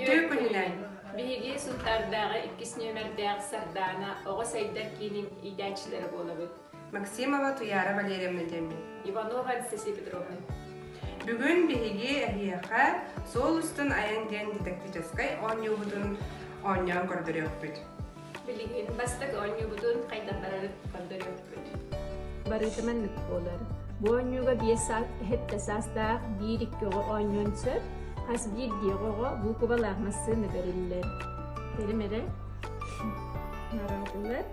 Үтүө күнүнэн! Биһиги Сунтаардааҕы иккис нүөмэрдээх Сардаана оҕо сайдар киинин иитээччилэрэ буолабыт. Максимова Туяра Валерьевна диэммин. Иванова Анастасия Петровна. Бүгүн биһиги эһиэхэ Суол устун айан диэн дидактическай оонньуубутун оонньоон көрдөрүөхпүт. Билигин бастакы оонньуубутун хайдах барарын көрдөрүөхпүт. Барыта маннык буолар. Бу оонньууга биэс сэттэ саастаах биир-икки оҕо оонньуон сөп. Хас биирдии оҕоҕо буукубалаах массыына бэриллэр. Тэрим эрэ нараатылар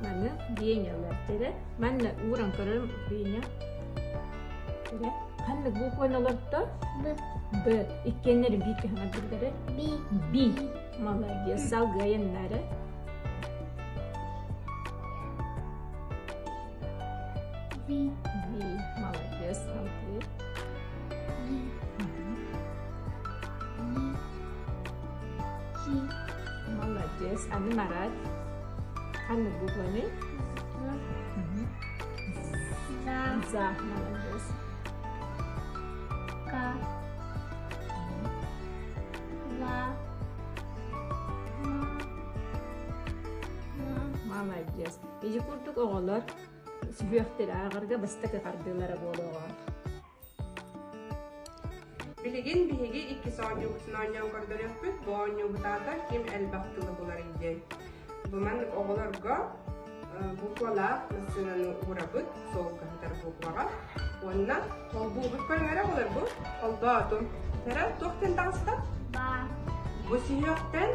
маны Венялар тэрэ манна ууран көрөрүм Веня тэрэ ханнык букваны олорто Б. Б. Иккиэннэри биир хаҥардырдары Б. Б. Молодец. Салгыайыннары. В. В. Молодец. Салгыы. Г. И. Ч. Молодец. Аны Марат. Ханнык букваны? За. За. Молодец. К. Ла. Молодец. Ити курдук оҕолор сүһүөхтэрэ ааҕарга бастакы хардыылара буолуоҕа. Билигин биһиги иккис оонньуубутун оонньоон көрдөрүөхпүт. Бу оонньуубут аата «Ким элбэх тылы буларый» диэн. Бу маннык оҕолорго буквалаах массыынаны уурабыт, суолга сытар букваҕа. Уонна холбуубут көрүҥэрэ буолар бу. Холбоотум. Эрэ туох диэн таҕыста? Ба. Бу сүһүөхтэн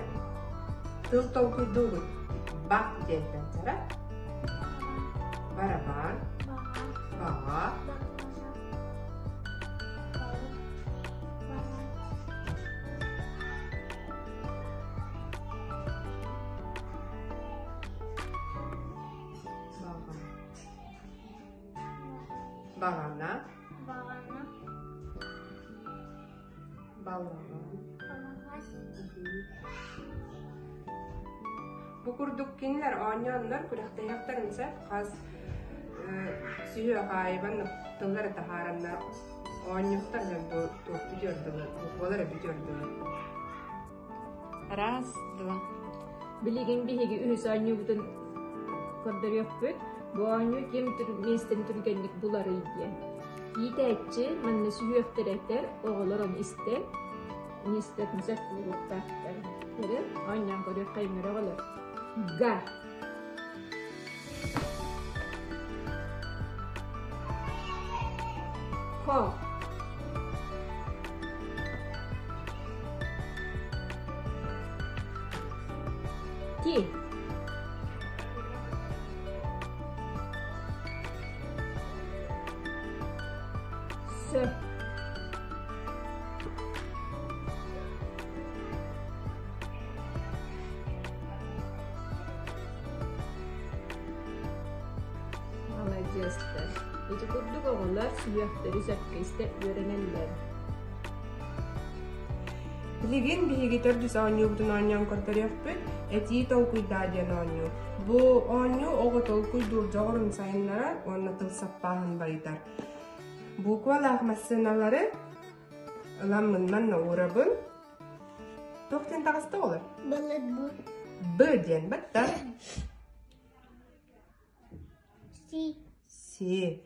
тыл толкуйдуубут. Ба диэнтэн сара. Барабан. Ба. Баҕа. Баҕана. Баҕана. Балаҕан. Балаҕан. Бу курдук кинилэр оонньооннор күрэхтэһиэхтэрин сөп хас сүһүөх аайы маннык тыллары таһаараннар оонньуохтар бу туох бүтүөрдүлэр буквалары бүтүөрдүлэр Раз, два. Билигин биһиги үһүс оонньуубутун көрдөрүөхпүт. Бу оонньуу ким миэстэни түргэнник буларый диэн. Иитээччи манна сүһүөхтэрэ этэр, оҕолор ону истэн, миэстэтин сөп буолуохтаахтар. Эрэ оонньоон көрүөххэйиҥ оҕолор. Га. Ко. Ки. С. Маладьыастар. Ити курдук оҕолор сүһүөхтэри сөпкө истэ үөрэнэллэр. Билигин биһиги төрдүс оонньуубутун оонньоон көрдөрүөхпүт. Этии толкуйдаа диэн оонньуу. Бу оонньуу оҕо толкуйдуур дьоҕурун сайыннарар уонна тыл саппааһын байытар. Буквалаах массыыналары ыламмын манна уурабын. Туох диэн таҕыста олор? Былыт бу. Б диэн батта. Си. Си.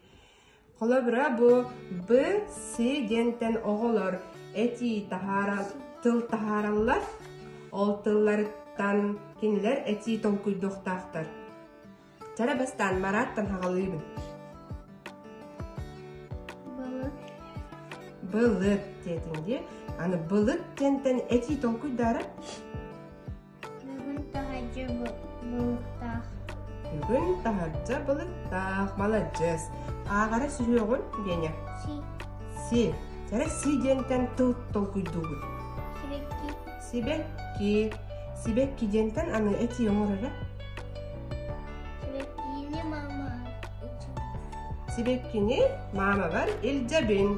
Холобура бу Б, С диэнтэн оҕолор этии таһаарал, тыл таһаараллар. Ол тылларыттан кинилэр этии толкуйдуохтаахтар. Чара бастаан Мараттан хаҕалыыбын. Былыт. Былыт диэтиҥ дии. Аны былыт диэнтэн этии толкуйдаара. Бүгүн таһырдьа былыттаах. Бүгүн таһырдьа былыттаах. Маладьыас. Ааҕара сүһүөҕүн, Веня? Си. Си. Чара си диэнтэн тыл толкуйдуубут. Сибэкки. Сибэкки. Сибэкки диэнтэн аны этии оҥороро. Сибэккини мама Сибэккини маамабар илдьэбин.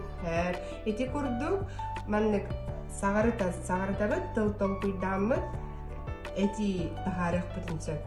Ити курдук маннык саҕарыта саҕарытабыт тыл толкуйдааммыт этии таһаарыахпытын сөп.